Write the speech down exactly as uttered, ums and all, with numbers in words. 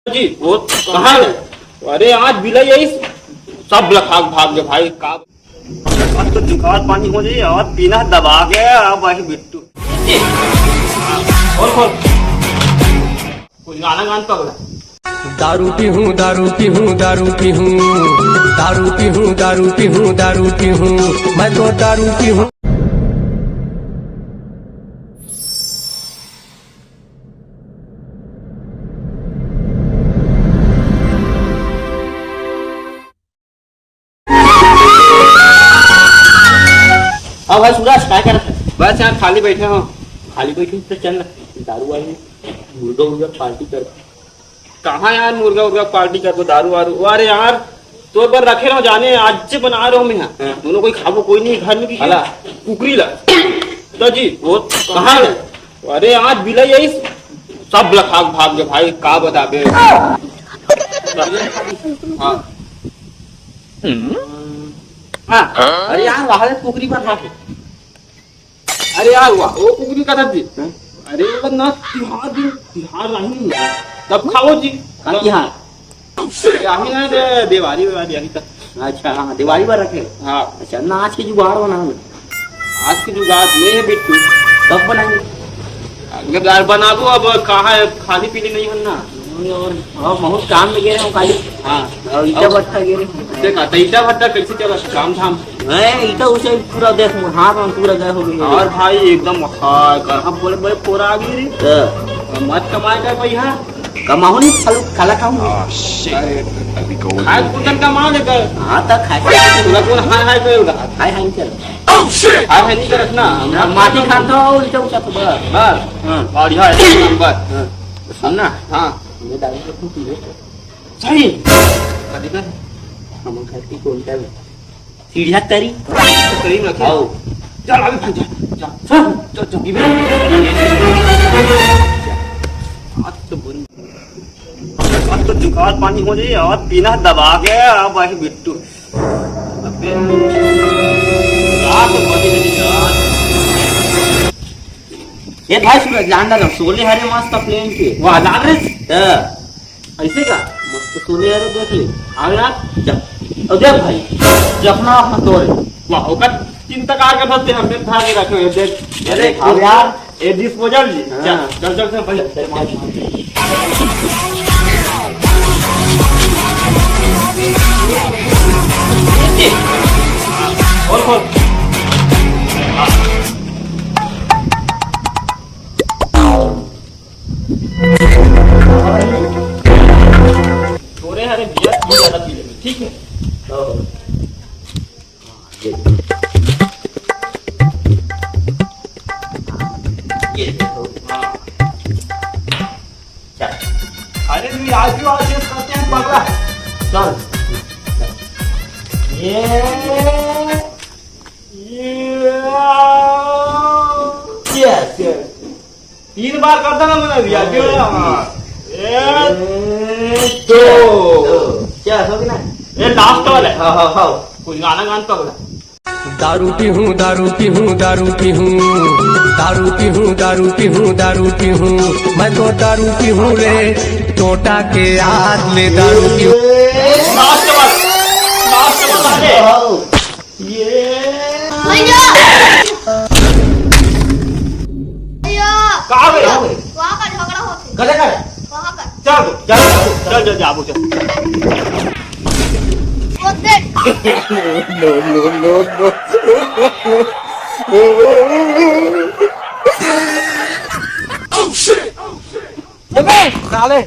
जी, वो कहाँ है? अरे, आज बिलाई आई, सब लखा के भाग गए भाई। का आज तो जुगाड़ पानी हो जाए और पीना दबा के, अब वही बिट्टू। और खोल। कोई गाना गान पगला। दारू पीहूँ, दारू पीहूँ, दारू पीहूँ, दारू पीहूँ, दारू पीहूँ, दारू पीहूँ, मैं तो दारू पीहूँ। हाँ भाई सूरज, काय करत है? बस यार, खाली बैठे हो। खाली बैठे हो तो चल ना, दारू वारू, मुर्गा उर्गा पार्टी कर। कहाँ यार, मुर्गा उर्गा पार्टी करबो, दारू वारू? अरे यार, तोर बर रखे रहो जाने, आज से बना रहो मैं। हाँ। दोनों कोई खाबो, कोई नहीं घर में किसी। हला। कुकरी ला। तो जी, वो कहाँ है? अरे आज बिलाई आई, सब लखा के भाग गए भाई, का बताबे। हाँ। हाँ, अरे यार, वहाँ ले कुकरी पर हाथ। अरे यार, वाह, वो कुकरी का था जी। हाँ? अरे, वो ना, तिहार दिन, तिहार राही नहीं है। तब खाओ जी। का तिहार? अरे, आही ना, दे-, देवारी, वेवारी, आही तक। अच्छा, हाँ, देवारी पर रखे। हाँ। अच्छा, ना, आज के जुगाड़ बना लो। आज के जुगाड़ नहीं है, बिट्टू। कब बनाएंगे? अगले बार बना दो, अब कहाँ है, खाली पीली नहीं है ना। नहीं, और, और बहुत काम में गए हैं खाली। हाँ। और ईटा और भट्टा गए हैं। देखा, तो ईटा भट्टा कैसे चला, काम धाम? मैं ईटा उसे पूरा देख, हाथ में पूरा गए हो गए। और भाई एकदम हाय कर, हम बड़े बड़े पोरा आ गए रे। हाँ। मत कमाए कर भैया। कमाओ नहीं, खालू, खाला खाऊं। अरे, अभी कहो। खाए कुतन कमाओ लेकर। हाँ, तो खाए। तोला कौन हाय हाय करेगा? हाय हाय नहीं चल। हाय हाय नहीं करत ना। हम माटी खात हो, ईटा उसे तो बस। बस। हाँ। बढ़िया है, एक नंबर। हाँ। सुन ना। हाँ। ये दारू को तू पी ले। सही। कभी कर। हम घर की कौन कर? सीढ़िया तरी। करीब रखे। आओ। चल, अभी भाग जा। जा। चल, चल, चल। आज तो बुरी। आज तो जुगाड़ पानी हो जाए और पीना दबा के, अब वही बिट्टू। अबे। रात बनी नहीं यार। ए भाई सूरज, लान ला, सोले हरे मस्त प्लेन के। वाह, लान रे। हाँ। ऐसे का? मस्त सोले हरे, देख ले। हाँ यार। जा। अब देख भाई, जखना अपना तोरे। वाह, ओकर चिंता का करत हस, हमने धार के रखे हैं, देख। अरे, अब यार। ए, डिस्पोजल जी। हाँ। चल, चल, चल, चल, भाई। चल, चल, चल। और खोल। तोरे हरे बियर, तू ज्यादा पी लेबे, ठीक है? हाँ, ये। ये। हाँ। चल। अरे, तू आज भी और चेस करते हैं, पगला। चल। ये। ये। चेस। तीन बार करता ना मैंने, रिया के वाला। हाँ। एक, दो। दो। क्या हो गया ना? ये लास्ट वाला है। हाँ, हाँ, हाँ। कोई गाना गान पकड़ा। दारू पीहूँ, दारू पीहूँ, दारू पीहूँ, दारू पीहूँ, दारू पीहूँ, दारू पीहूँ, मैं तो दारू पीहूँ रे, टोटा के याद में दारू पीहूँ। लास्ट वाला, लास्ट वाला है। हाँ। ये भैया! भैया! कहाँ गए? वहाँ का झगड़ा होते। कहाँ का? वहाँ का। चल, चल, चल, चल, चल, जाबो, चल। वो देख। No, no, no, no। Oh, shit! अबे, साले।